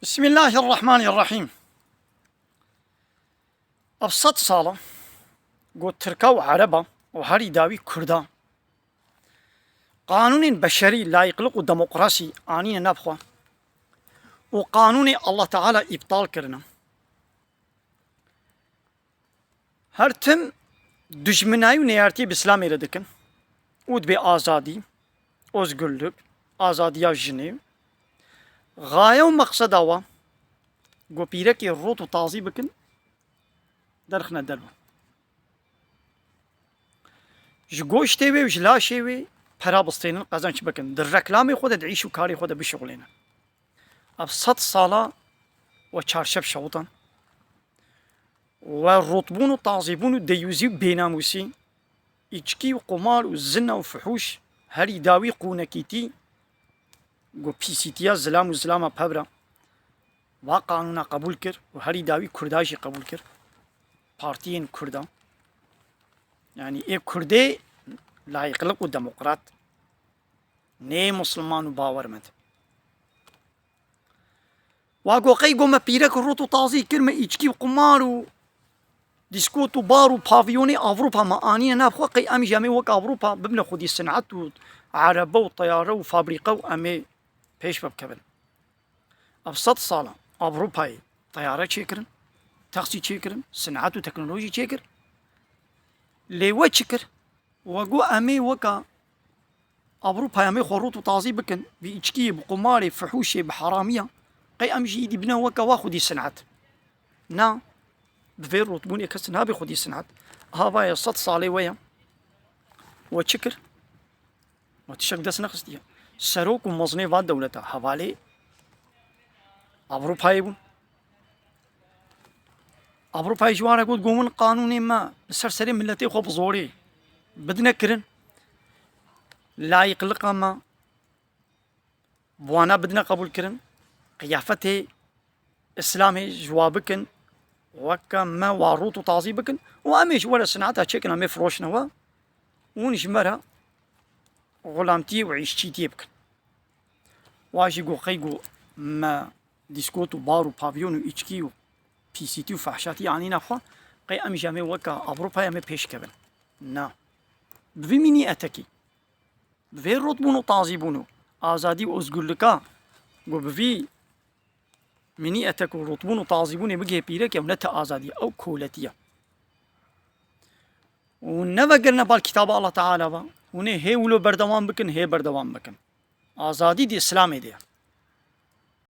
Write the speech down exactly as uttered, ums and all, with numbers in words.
Bismillahirrahmanirrahîm. Ev sed sal e ku Tirka û Ereba û herî dawî Kurda qanûnên beşerî, layîqlik û demokrasî anîne nav xwe û qanûnê Allah Teala îptal kirine. Her tim dijminayî û neyartiyê bi Îslamê re dikin û dibê azadî, ozgurlik, azadiya jinê. Xaye û meqseda wan ku pîrekê rût û tazî bikin, derxine derve. Ji goştê wê û ji laşê wê pera bistênin, qezenç bikin. Di reklamê xwe de, di îş û karê xwe de bişuxulênin. Ev sed sala we çarşev şewtan. We rûtbûn û tazîbûn û deyûzî û bênamûsî, îçkî û qumar û zina û fihûş, herî dawî qûnekîtî, ku pîsîtiya zilam û zilama pevra, va qanûna qebûl kir û herî dawî Kurda jî qebûl kir. Partiyên Kurda. Yanî ê Kurdê layîqlik û demokrat, nê Musliman û bawermend. Wa go qey go me pîrek rût û tazî kir, me îçkî û qumar û dîskot û bar û paviyonê Ewropa me anîne nav xwe, qey em jî em ê wek Ewropa bibine xwedî sinet û erebe û teyare û fabrîqe û em ê pêş ve bikevin. Ev sed sal e Ewropayê teyare çêkirin, taksî çêkirin, sinet û teknolojî çêkir. Lê we çi kir? We got, "Em ê weka Ewropayê em ê xwe rût û tazî bikin, bi îçkiyê, bi qumarê, fihûşê, bi heramiya. Qey em jî îdî bine weke wa xwedî sinet." Na, bi vê rûtbûnê kes nabe xwedî sinet. Havaye sed salê we ye. We çi kir? We tiştek dest nexistiye. Serok û mezinê va dewleta hevalê Ewropayê bûn. Ewropayê ji wan re got, got, "Hûn qanûnê me li ser serê miletê xwe bi zorê bidine kirin. Layîqlika me bi wana bidine qebûl kirin. Qiyafetê Îslamê ji wa bikin. Weke me wa rût û tazî bikin. Û em ê ji we re sineta çêkin, em ê firoşine we. Hûn ji me re xulamtiyê û îşçîtiyê bikin." Wa jî got, "Qey got me dîskot û bar û pavyon û îçkî û pîsîtî û fehşatî anîne xwe, qey em jî em ê weke Ewropayê em ê pêş kevin." Na. Bi vî mînî etekî, bi vê rûtbûn û tazîbûn û azadî û ozgurlika, got, bi vî mînî etek û rûtbûn û tazîbûnê bigihê pîrek, ew ne ti azadî ye, ew koletî ye. Û nevegirine bal kitaba Allah Teala ve. Hûn ê hê wilo berdewam bikin, hê berdewam bikin. Azadî di Îslamê de ye.